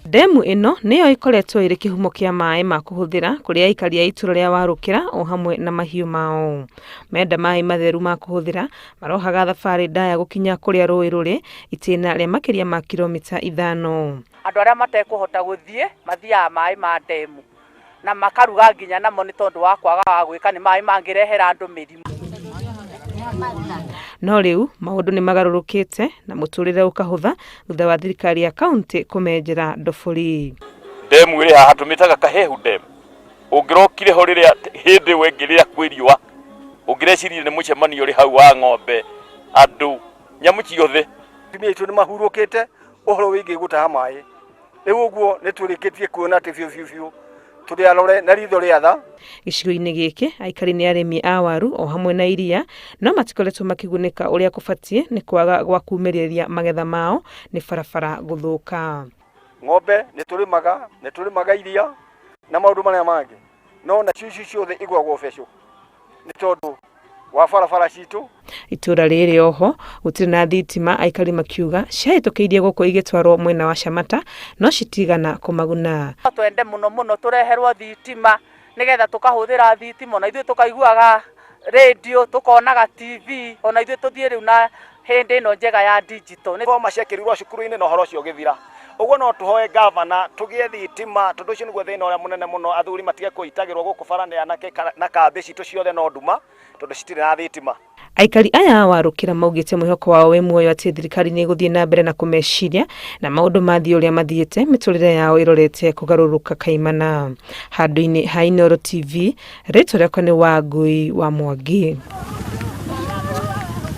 Ndemu ĩno nĩyo ĩkoretwo ĩrĩ kĩhumo kĩa maĩ ma kũhũthĩra kũrĩ aikari a itũra rĩa Warũkĩra o hamwe na mahiũ mao. Menda maĩ matheru ma kũhũthĩra marohaga thabarĩ ndaya gũkinya kũrĩa rũĩ rũrĩ itĩna rĩa makĩria ma kiromita ithano. Andũ arĩa matekũhota gũthiĩ mathiaga maĩ ma ndemu na makaruga nginya namo nĩ tondũ wa kwaga wa gwĩka nĩ maĩ mangĩrehera andũ mĩrimũ. No rĩu maũndũ nĩ magarũrũkĩte na mũtũrĩre ũkahũtha thutha wa thirikari ya kaunti kũmenjera ndobori. Ndemu ĩrĩ haha tũmĩtaga Kahehu Dam. Ũngĩrokire ho rĩrĩa hĩndĩ ĩyo ĩngĩ rĩrĩa kwĩ riũa, ũngĩreciririe nĩ mũcemanio ũrĩ hau wa ng'ombe, andũ, nyamũ ciothe. Atumia aitũ nĩ mahurũkĩte ũhoro wĩgiĩ gũtaha maĩ. Rĩu ũguo nĩ tũrĩkĩtie kuona atĩ biũ biũ biũ tũrĩ arore na ritho rĩa tha. Gĩcigo-inĩ gĩkĩ aikari nĩ arĩmi a waru o hamwe na iria no matikoretwo makĩgunĩka ũrĩa kũbatiĩ nĩ kwaga gwa kumĩrĩria magetha mao nĩ barabara gũthũka. Ng'ombe nĩ tũrĩmaga, nĩ tũrĩmaga iria na maũndũ marĩa mangĩ, no nacio icio ciothe igũragwo becũ nĩ tondũ wa barabara citũ. Itũra rĩrĩ oho gũtirĩ na thitima aikari makiuga ciahĩtũkĩirie gũkũ igĩtwarwo mwena wa Shamata no citigana kũmaguna. No twende mũno mũno tũreherwo thitima nĩgetha tũkahũthĩra thitima ona ithuĩ tũkaiguaga radio tũkonaga TV ona ithuĩ tũthiĩ rĩu na hĩndĩ ĩno njega ya digital. Thoma ciekĩrirwo cukuru-inĩ na ũhoro ũcio ũgĩthira. Ũguo no tũhoe ngavana tũgĩe thitima tondũ ũcio nĩguo thĩna ũrĩa mũnene mũno, athuri matige kũitagĩrwo gũkũ bara nĩ anake na kambĩ citũ ciothe no nduma tondũ citirĩ na thitima. Aikari aya a Warũkĩra maugĩte mwĩhoko wao wĩ muoyo atĩ thirikari nĩ ĩgũthiĩ na mbere na kũmeciria na maũndũ mathiĩ ũrĩa mathiĩte mĩtũrĩre yao ĩrorete kũgarũrũka kaimana. Handũ-inĩ ha Inooro TV, rĩtwa rĩakwa nĩ Wangũi wa Mwangi.